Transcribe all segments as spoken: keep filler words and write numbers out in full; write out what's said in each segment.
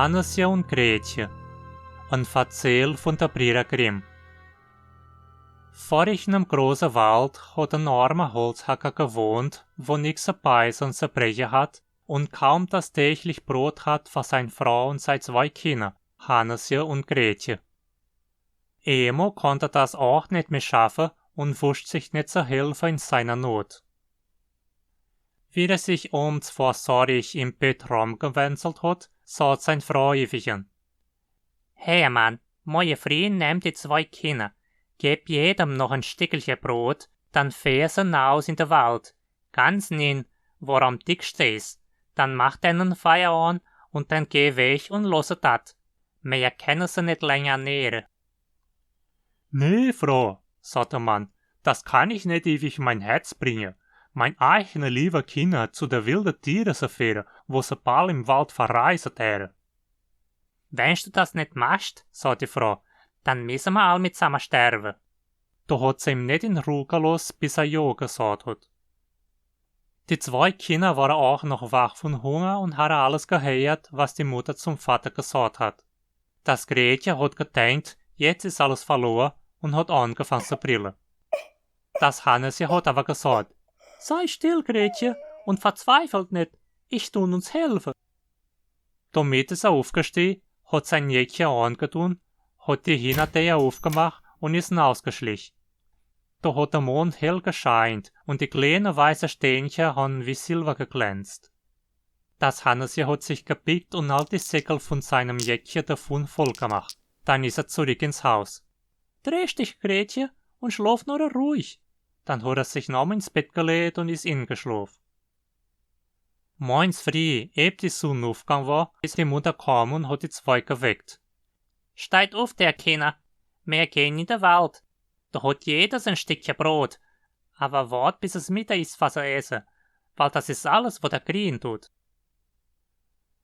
Hannesje und Gretje. Ein Verzähl von der Brüder Grimm. Vor einem großen Wald hat ein armer Holzhacker gewohnt, wo nichts zu beißen und zu brechen hat und kaum das täglich Brot hat für seine Frau und seine zwei Kinder, Hannesje und Gretje. Emo konnte das auch nicht mehr schaffen und wusste sich nicht zu helfen in seiner Not. Wie er sich abends vor Sorg im Bett rumgewänzelt hat, sagt seine Frau ewig: „Hey Mann, morgen früh nimm die zwei Kinder, gib jedem noch ein Stückchen Brot, dann fahr sie hinaus in den Wald, ganz hin, wo am dicksten ist, dann mach denen Feuer an und dann geh weg und lass sie das. Wir können sie nicht länger ernähren.“ „Nee, Frau“, sagt der Mann, „das kann ich nicht ewig mein Herz bringen, mein eigene liebe Kinder zu der wilden Tiere zu führen, wo sie bald im Wald verreisen werden.“ „Wenn du das nicht machst“, sagt die Frau, „dann müssen wir alle mitsammen sterben.“ Da hat sie ihm nicht in Ruhe gelassen, bis er ja gesagt hat. Die zwei Kinder waren auch noch wach von Hunger und haben alles gehört, was die Mutter zum Vater gesagt hat. Das Gretje hat gedacht, jetzt ist alles verloren, und hat angefangen zu brüllen. Das Hannesje hat aber gesagt: „Sei still, Gretje, und verzweifelt nicht, ich tun uns helfen.“ Damit ist er aufgestanden, hat sein Jäckchen angetan, hat die Hintertür aufgemacht und ist hinausgeschlichen. Da hat der Mond hell gescheint und die kleinen weißen Sternchen haben wie Silber geglänzt. Das Hannesje hat sich gebückt und all die Säckel von seinem Jäckchen davon voll gemacht. Dann ist er zurück ins Haus. „Dreh dich, Gretje, und schlaf nur ruhig.“ Dann hat er sich nochmal ins Bett gelegt und ist eingeschlafen. Morgens früh, ehe die Sonne aufgegangen war, ist die Mutter gekommen und hat die zwei geweckt. „Steht auf, ihr Kinder, wir gehen in den Wald. Da hat jeder sein Stückchen Brot. Aber wart, bis es Mittag ist, was er essen, weil das ist alles, was er kriegen tut.“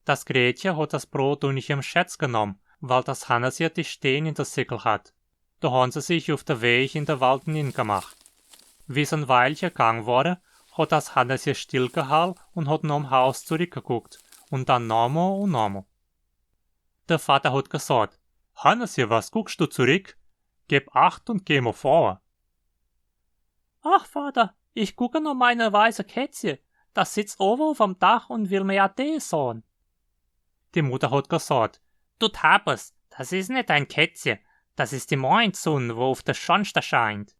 Das Gretje hat das Brot unter ihrem Schätz genommen, weil das Hannesje die Steine in den Säckeln hat. Da haben sie sich auf den Weg in den Wald hineingemacht. Wie sie ein Weilchen gegangen waren, hat das Hannesje stillgehalten und hat nach dem Haus zurückgeguckt und dann nochmal und nochmal. Der Vater hat gesagt: „Hannesje, was guckst du zurück? Gib acht und geh mal vor.“ „Ach, Vater, ich gucke nach meiner weißen Kätzche. Das sitzt oben auf dem Dach und will mir Tee sagen.“ Die Mutter hat gesagt: „Du Tappes, das ist nicht dein Kätzche, das ist die Morgensonne, wo auf der Schornstein scheint.“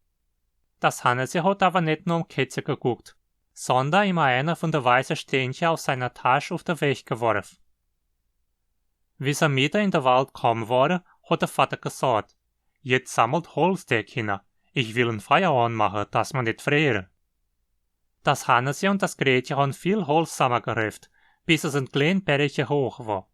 Das Hannesje hat aber nicht nach dem Kätzche geguckt, sondern immer eines von den weißen Steinchen aus seiner Tasche auf den Weg geworfen. Wie sie mitten in den Wald gekommen waren, hat der Vater gesagt: „Jetzt sammelt Holz, ihr Kinder. Ich will ein Feuer anmachen, dass wir nicht frieren.“ Das Hannesje und das Gretje haben viel Holz zusammengeräumt, bis es ein kleines Bergchen hoch war.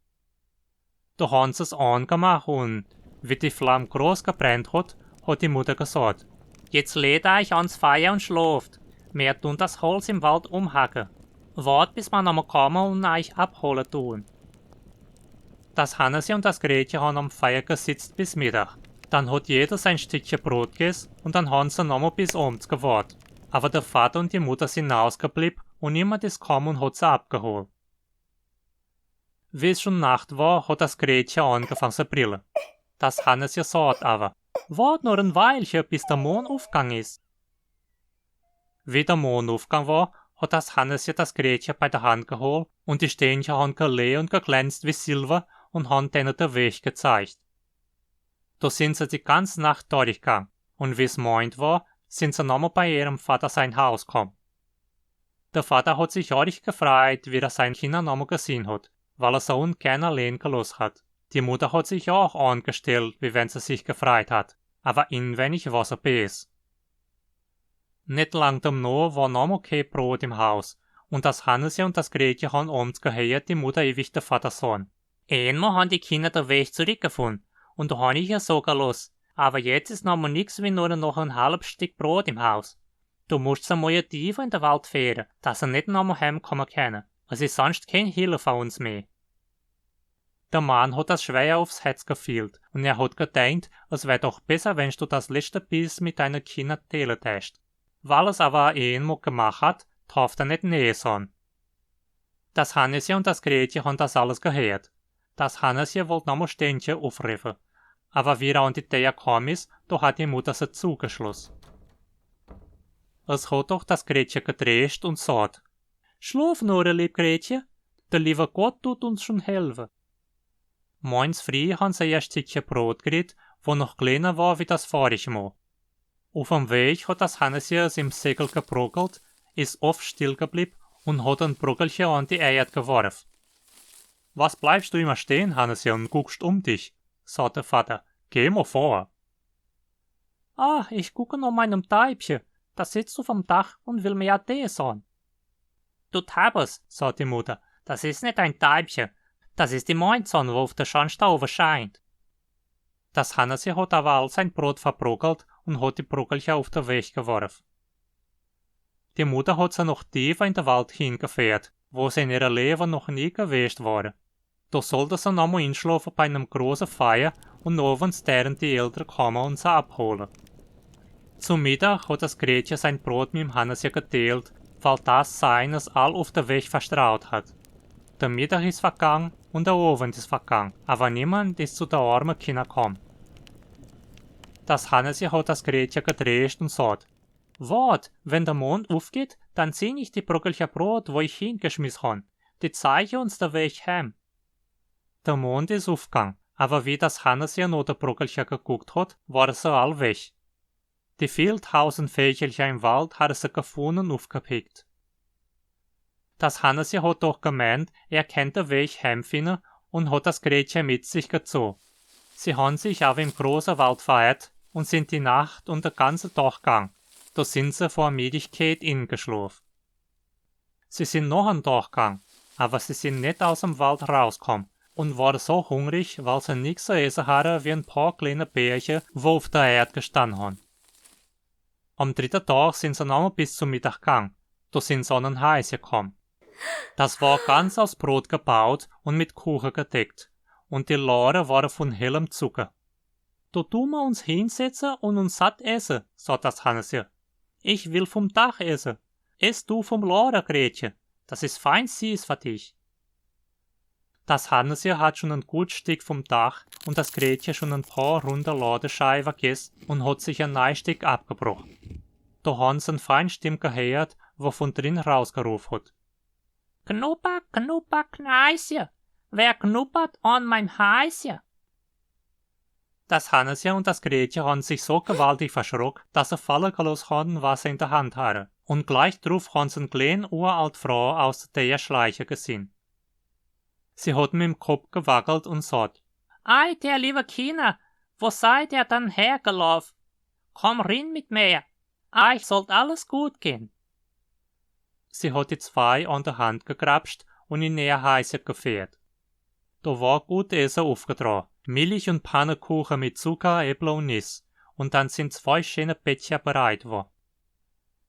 Da haben sie es angemacht und, wie die Flamme groß gebrannt hat, hat die Mutter gesagt: „Jetzt legt euch ans Feuer und schlaft. Wir tun das Holz im Wald umhacken. Wart, bis wir nochmal kommen und euch abholen tun.“ Das Hannesje und das Gretje haben am Feuer gesessen bis Mittag. Dann hat jeder sein Stückchen Brot gegessen und dann haben sie nochmal bis abends gewartet. Aber der Vater und die Mutter sind ausgeblieben und niemand ist gekommen und hat sie abgeholt. Wie es schon Nacht war, hat das Gretje angefangen zu brüllen. Das Hannesje sagt aber: „Wart nur ein Weilchen, bis der Mond aufgegangen ist.“ Wie der Mond aufgegangen war, hat das Hannesje das Gretje bei der Hand geholt und die Steinchen haben geleuchtet und geglänzt wie Silber und haben denen den Weg gezeigt. Da sind sie die ganze Nacht durchgegangen und wie es Morgen war, sind sie nochmal bei ihrem Vater sein Haus gekommen. Der Vater hat sich arg gefreut, wie er seine Kinder nochmal gesehen hat, weil er sie so ungern allein gelassen hat. Die Mutter hat sich auch angestellt, wie wenn sie sich gefreut hat, aber inwendig war sie bös. Nicht lang danach war nochmal kein Brot im Haus und das Hannesje und das Gretje haben abends gehört, die Mutter ewig den Vater sagen: „Einmal haben die Kinder den Weg zurückgefunden und da habe ich sie gehen lassen, aber jetzt ist nochmal nichts wie nur noch ein halbes Stück Brot im Haus. Du musst sie morgen tiefer in den Wald führen, dass sie nicht nochmal heimkommen können. Es ist sonst keine Hilfe für uns mehr.“ Der Mann hat das schwer aufs Herz gefühlt und er hat gedacht, es wäre doch besser, wenn du das letzte Biss mit deinen Kindern teilen tätest. Weil er es aber einmal gemacht hat, darf er nicht Nein sagen. Das Hannesje und das Gretje haben das alles gehört. Das Hannesje wollt nochmol Ständche ufreffe, awer wie er an die Deer komm is, do hat die Mutter se zugeschloss. Es hat doch das Gretche getröst un saat: „Schlof nur, lieb Gretche, der liewe Gott dut uns schun helfe.“ Morjens frieh han se erscht Stickche Brot kriet, wo noch klenner war wie das vorich Mol. Uf em Weg hat das Hannesje es im Säckel gebrockelt, is oft still geblieb un hat en Brockelche an die Erd geworf. „Was bleibst du immer stehn, Hannesje, un guckst um dich?“, saat der Vatter. „Geh mol vor.“ „Ah, ich gucke no meinem Deibche, das sitzt uf em Dach un will mir Tee saan.“ „Du Tabas“, saat die Mutter, „das is net ein Deibche, das is die Morjensonn, wo uf der Schornstaufe scheint.“ Das Hannesje hat awer all sein Brot verbrockelt un hat die Brockelcher uf der Weg geworf. Die Mutter hat se noch tiefer in der Wald hingefährt, wo se in ihrer Lewe noch nie gewest war. Do sollte se nochmol inschlofe bei nem große Feier un owends dären die Eltere komme un se abhole. Zu Mittag hat das Gretche sein Brot mit em Hannesje gedeelt, weil das seines all uf der Weg verstraut hat. Der Mittag is vergang un der Owend is vergang, awer niemand is zu der arme Kinner komm. Das Hannesje hat das Gretche getröst un saat: „Wart, wenn der Mond ufgeht, dann sinn ich die Brockelcher Brot, wo ich hingeschmiss han. Die zeiche uns der Weg heim.“ Der Mond is ufgang, awer wie das Hannesje no der Brockelcher geguckt hat, war se all weg. Die viel tausend Vechelcher im Wald hat se gefunne un ufgepickt. Das Hannesje hat doch gemeent, er kennt der Weg heimfinne, un hat das Gretche mit sich gezoh. Sie han sich awer im große Wald verirrt un sinn die Nacht un der ganze Tag gang. Do sinn se vor Miedichkeit ingeschlof. Sie sinn noch en Tag gang, awer sie sinn net aus em Wald rauskomm un ware so hungrig, weil se nix zu esse hatte wie en paar klene Beerche, wo uf der Erd gestann han. Am dritte Tag sinn se nochmol bis zum Mittag gang, do sinn se an en Häusche komm. Das war ganz aus Brot gebaut un mit Kuche gedeckt, un die Lade ware vun hellem Zucker. „Do tun mer uns hinsetze un uns satt esse“, saat das Hannesje. „Ich will vum Dach esse. Ess du vum Lade, Gretche. Das is fein sieß fer dich.“ Das Hannesje hat schun en gut Stick vum Dach un das Gretche schun en paar runde Ladescheiwe gess un hat sich en neies Stick abgebroch. Do han se en fein Stimm geheert, wo vun drin rausgerof hat: „Knupper, knupper, Kneisje, wer knuppert an meim Häusje?“ Das Hannesje un das Gretche han sich so gewaltig verschrock, dass se falle geloss han, was se in der Hand hatte, un gleich druf han se en kleen uralt Fraa aus der Deer schleiche gesinn. Sie hat mit em Kopp gewackelt un saat: „Ei, der liewe Kinner, wo seid ihr dann hergeloff? Komm rin mit mir, eich sollt alles gut gehn.“ Sie hat die zwei an der Hand gegrapscht un in ihr Häusche gefährt. Do war gut Esse ufgedra, Milch un Pannekuche mit Zucker, Äppel un Niss, un dann sinn zwei schöne Bettcher bereit wor.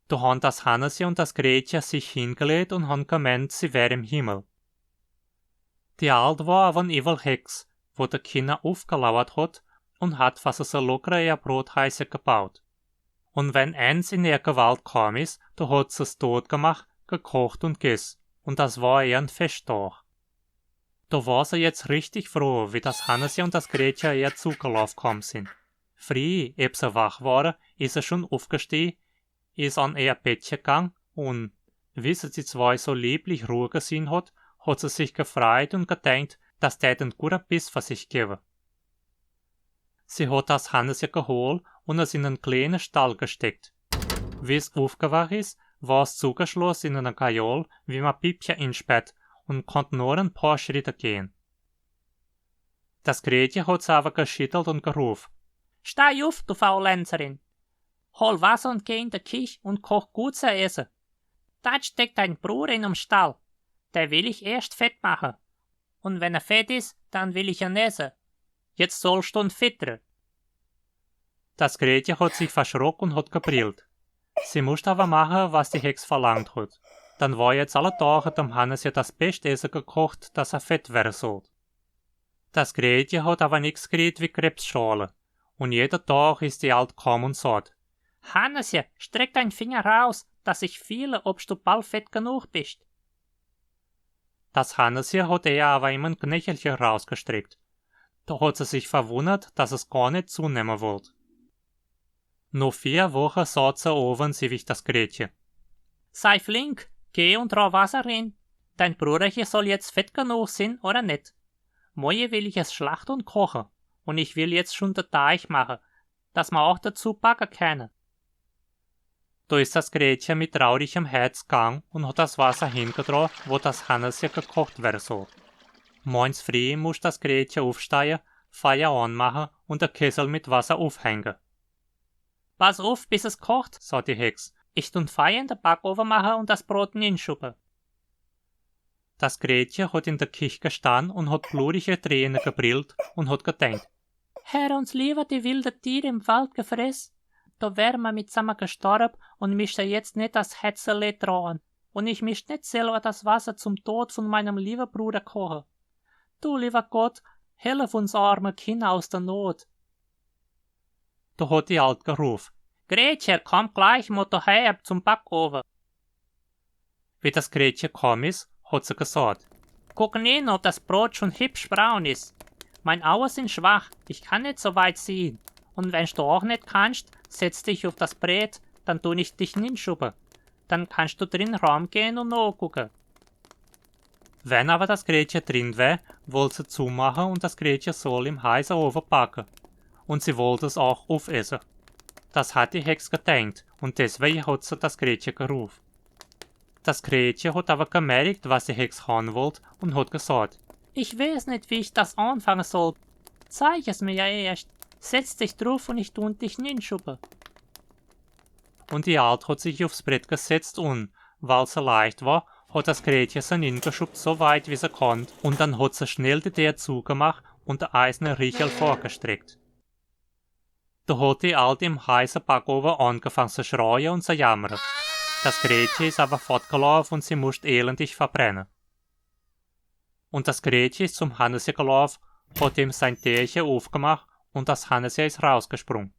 Do han das Hannesje un das Gretche sich hingelegt un han gemeent, sie wär im Himmel. Die Alt war awer en iwwel Hex, wo der Kinner ufgelauert hat un hat fer se so locker ihr Brothäusche gebaut. Un wenn ens in ihr Gewalt komm is, do hat se's dotgemach, gekocht un gess, un das war ihr en Feschtag. Do war se jetzt richtig froh, wie das Hannesje un das Gretche ihr zugeloff komm sinn. Frieh, eb se wach ware, is se schun ufgesteh, is an ihr Bettche gang un, wie se die zwei so lieblich Ruh gesinn hat, hat se sich gefreit un gedenkt, das tät en gute Biss fer sich gewwe. Sie hat das Hannesje geholt un es in en kleene Stall gesteckt. Wie's ufgewach is, war's zugeschloss in ene Kajol, wie mer Pippcher insperrt, un konnt nur en paar Schritte gehn. Das Gretche hat se awer geschittelt un gerof: „Stei uf, du Faulenzerin! Hol Wasser un geh in de Kich un koch gut zu esse. Dort steckt dein Bruder in em Stall. Der will ich erscht fett mache. Un wenn er fett is, dann will ich en esse. Jetzt sollst du en fittere.“ Das Gretche hat sich verschrock un hat gebrillt. Sie musst awer mache, was die Hex verlangt hat. Dann war jetzt alle Tage dem Hannesje das bescht Esse gekocht, dass er fett were sollt. Das Gretche hat awer nix kriet wie Krebsschale. Un jeder Tag is die Alt komm un saat: „Hannesje, streck dein Finger raus, dass ich fiele, ob du bald fett genug bist.“ Das Hannesje hat eher aber immer ein Knöchelchen rausgestreckt. Da hat sie sich verwundert, dass es gar nicht zunehmen wollte. Nach vier Wochen saß sie abends ewig das Gretchen. Sei flink, geh und trag Wasser rein. Dein Bruderchen soll jetzt fett genug sein, oder nicht? Morgen will ich es schlachten und kochen. Und ich will jetzt schon den Teig machen, dass wir auch dazu backen können. Da ist das Gretchen mit traurigem Herz gegangen und hat das Wasser hingetragen, wo das Hannesje gekocht werden soll. Morgens früh muss das Gretchen aufstehen, Feuer anmachen und den Kessel mit Wasser aufhängen. Pass auf, bis es kocht, sagt die Hex. Ich tun Feuer in den Backofen machen und das Brot hinschuppen. Das Gretchen hat in der Küche gestanden und hat blurige Tränen gebrüllt und hat gedacht: Hätte uns lieber die wilden Tiere im Wald gefressen, da wären wir mitsammen gestorben und müssten jetzt nicht das Herzeleid tragen. Und ich müsste nicht selber das Wasser zum Tod von meinem lieben Bruder kochen. Du, lieber Gott, hilf uns armen Kindern aus der Not. Da hat die Alt gerufen: Gretchen, komm gleich mal daher zum Backofen. Wie das Gretchen gekommen ist, hat sie gesagt: Guck hin, ob das Brot schon hübsch braun ist. Meine Augen sind schwach, ich kann nicht so weit sehen. Und wenn du auch nicht kannst, setz dich auf das Brett, dann tun ich dich hinschuppen. Dann kannst du drin rumgehen und nachgucken. Wenn aber das Gretchen drin wäre, wollte sie zumachen und das Gretchen soll im heißen Ofen backen. Und sie wollte es auch aufessen. Das hat die Hex gedacht und deswegen hat sie das Gretchen gerufen. Das Gretchen hat aber gemerkt, was die Hex haben wollte, und hat gesagt: Ich weiß nicht, wie ich das anfangen soll. Zeig es mir ja erst. Setz dich drauf und ich tun dich hinschuppen. Und die Alt hat sich aufs Brett gesetzt und, weil sie leicht war, hat das Gretchen sie hingeschubt, so weit wie sie konnte, und dann hat sie schnell die Tür zugemacht und den eisernen Riegel vorgestreckt. Da hat die Alt im heißen Backofen angefangen zu schreien und zu jammern. Das Gretchen ist aber fortgelaufen und sie musste elendig verbrennen. Und das Gretchen ist zum Hannesje gelaufen, hat ihm sein Türchen aufgemacht und das Hannesje ist rausgesprungen.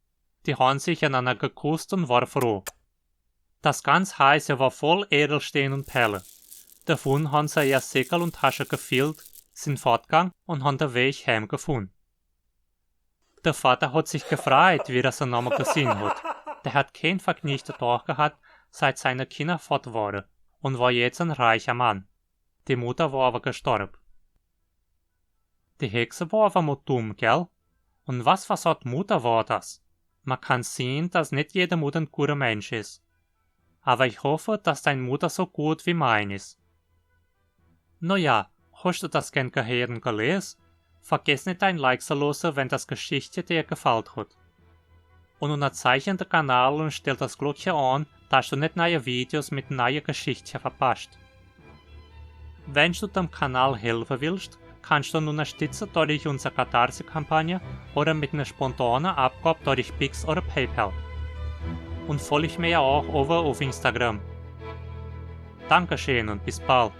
Die haben sich einander geküsst und waren froh. Das ganze Häuschen war voll Edelstein und Perlen. Davon haben sie ihr Säckel und Tasche gefüllt, sind fortgegangen und haben den Weg heimgefunden. Der Vater hat sich gefreut, wie er sie nochmal gesehen hat. Der hat keinen vergnügten Tag gehabt, seit seine Kinder fort waren, und war jetzt ein reicher Mann. Die Mutter war aber gestorben. Die Hexe war aber mal dumm, gell? Und was für Sort Mutter war das? Man kann sehen, dass nicht jede Mutter ein guter Mensch ist. Aber ich hoffe, dass deine Mutter so gut wie meine ist. Na ja, hast du das gern gehört und gelesen? Vergiss nicht, ein Like zu lassen, wenn das Geschichtchen dir gefallen hat. Und unterzeichne den Kanal und stell das Glöckchen an, dass du nicht neue Videos mit neuen Geschichten verpasst. Wenn du dem Kanal helfen willst, kannst du uns unterstützen durch unsere Katharsis-Kampagne oder mit einer spontanen Abgabe durch Pix oder PayPal. Und folg mir auch oben auf Instagram. Dankeschön und bis bald.